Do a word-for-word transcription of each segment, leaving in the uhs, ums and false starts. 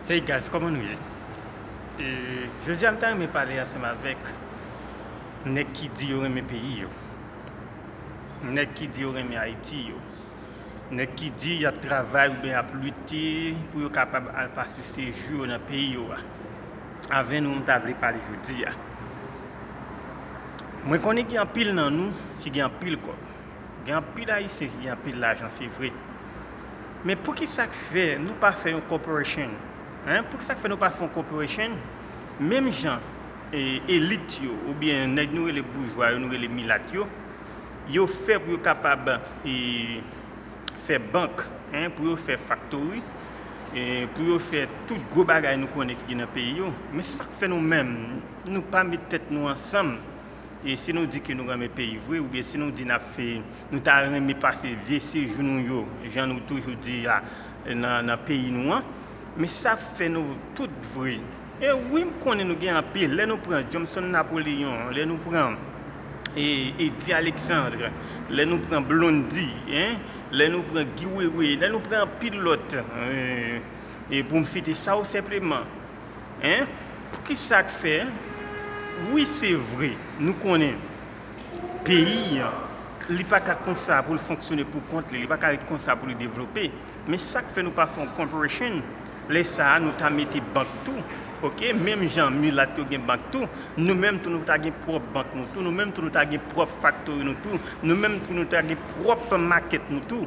Hey guys, kòman nou ye? E, jodi a m ta renmen pale ansanm avèk nèg ki di yo renmen peyi yo. Nèg ki di yo renmen Ayiti yo. Nèg ki di y ap travay oubyen y ap lite pou yo kapab al pase sejou yo nan peyi yo a. Avè nou, m ta vle pale jodi a. Mwen konnen gen anpil nan nou ki gen anpil kòb. Gen anpil Ayisyen ki gen anpil lajan, se vre. Men poukisa k fè nou pa fè yon corporation? Hein? Poukisa k fè nou pa fè yon corporation? Menm jan, e, elit yo, oubyen nèg nou rele boujwa yo, nou rele milat yo, yo fè pou yo kapab, e, fè bank, hein, pou yo fè factory, e, pou yo fè tout gwo bagay nou konnen ki gen nan peyi yo. Men sa k fè nou menm, nou pa met tèt nou ansanm? E si nou di ke nou renmen peyi vre, oubyen si nou di n ap fè, nou ta renmen pase vye sejou nou yo, jan nou toujou di a, nan, nan peyi nou an, men sa fè nou tout vre. E wi, m konnen nou gen anpil. Lè nou pran Johnson Napoléon, lè nou pran, e, Eddy Alexandre, lè nou pran Blondy, hein, lè nou pran Guy Wewe, lè nou pran anpil lòt, e, e pou m site sa yo senpleman. Hein? Poukisa k fè? Wi, se vre, nou konnen peyi an, li pa ka konsa pou l fonksyone pou kont li, li pa ka ret konsa pou li devlope. Men sa k fè nou pa fè yon corporation, lè sa a, nou ta mete bank tou, oke? Menm jan milat yo gen bank tou, nou menm tou nou ta gen pwòp bank nou tou, nou menm tou nou ta gen pwòp factory nou tou, nou menm tou nou ta gen pwòp makèt nou tou.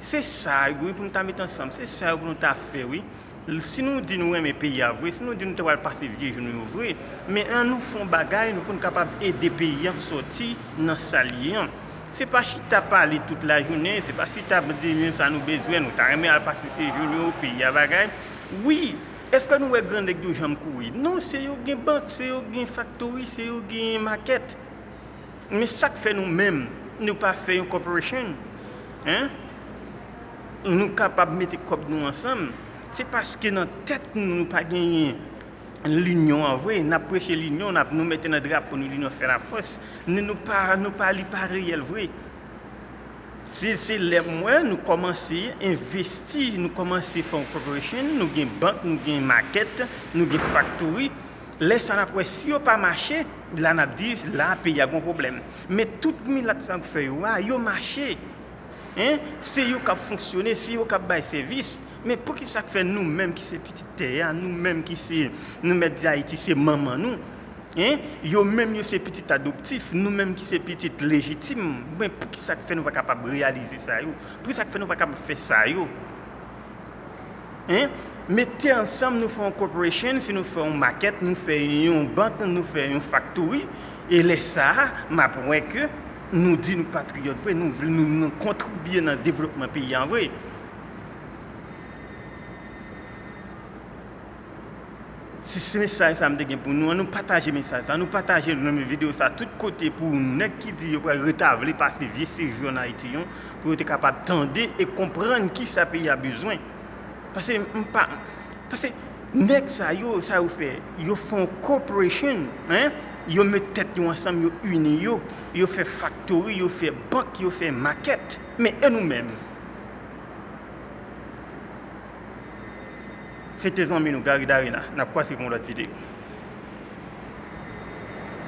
Se sa yo wi pou nou ta met ansanm, se sa yo pou nou ta fè wi. Si nou di nou renmen peyi a vre, si nou di nou te pral pase vye jou nou yo vre, men ann nou fè yon bagay nou pou n kapab ede peyi an sòti nan sa l ye an. Se pa chita pale tout lajounen, se pa chita di men sa nou bezwen, nou ta renmen al pase sejou nou yo, peyi a bagay. Wi, èske nou wè gran nèg yo janm kouri? Non, se yo gen bank, se yo gen factory, se yo gen makèt. Men sa k fè nou menm, nou pa fè yon corporation? Hein? Nou kapab mete kòb nou ansanm. Se paske nan tèt nou, nou pa genyen linyon an vre. N ap preche linyon, n ap nou mete nan drapo nou linyon fè lafòs. Nou, nou pa, nou pa, li pa reyèl vre. Se, se lè m wè nou kòmanse envesti, nou kòmanse fè yon corporation, nou gen bank, nou gen makèt, nou gen factory. Lè sa n ap wè si yo pa mache, la n ap di la peyi a gon pwoblèm. Men tout milat sa k fè yo a, yo mache. Hein? Se yo k ap fonksyone, se yo k ap bay sèvis. Men poukisa k fè nou menm ki se pitit tè a, nou menm ki se, nou mèt di Ayiti se manman nou, hein? Yo menm yo se pitit adoptif, nou menm ki se pitit lejitim. Men poukisa k fè nou pa kapab reyalize sa yo? Poukisa k fè nou pa kapab fè sa yo? Hein? Mete ansanm, nou fè yon corporation, si nou fè yon makèt, nou fè yon bank, nou fè yon factory, e lè sa a, m ap wè ke nou di nou patriyòt vre, nou vle, nou, nou kontribye nan devlopman peyi a vre. Se, se mesaj sa m te gen pou nou. Ann nou pataje mesaj sa. Nou pataje nan videyo sa tout kote pou nèg ki di yo pral reta vle pase vye sejou ann Ayiti yo, pou yo te kapab tande e konprann kisa peyi a bezwen. Paske m pa, paske nèg sa yo, sa yo fè, yo fè yon corporation, hein? Yo met tèt yo ansanm, yo ini yo, yo fè factory, yo fè bank, yo fè makèt. Men e nou menm? Se te zanmi nou, Gary Darena. N ap kwase pou yon lòt videyo.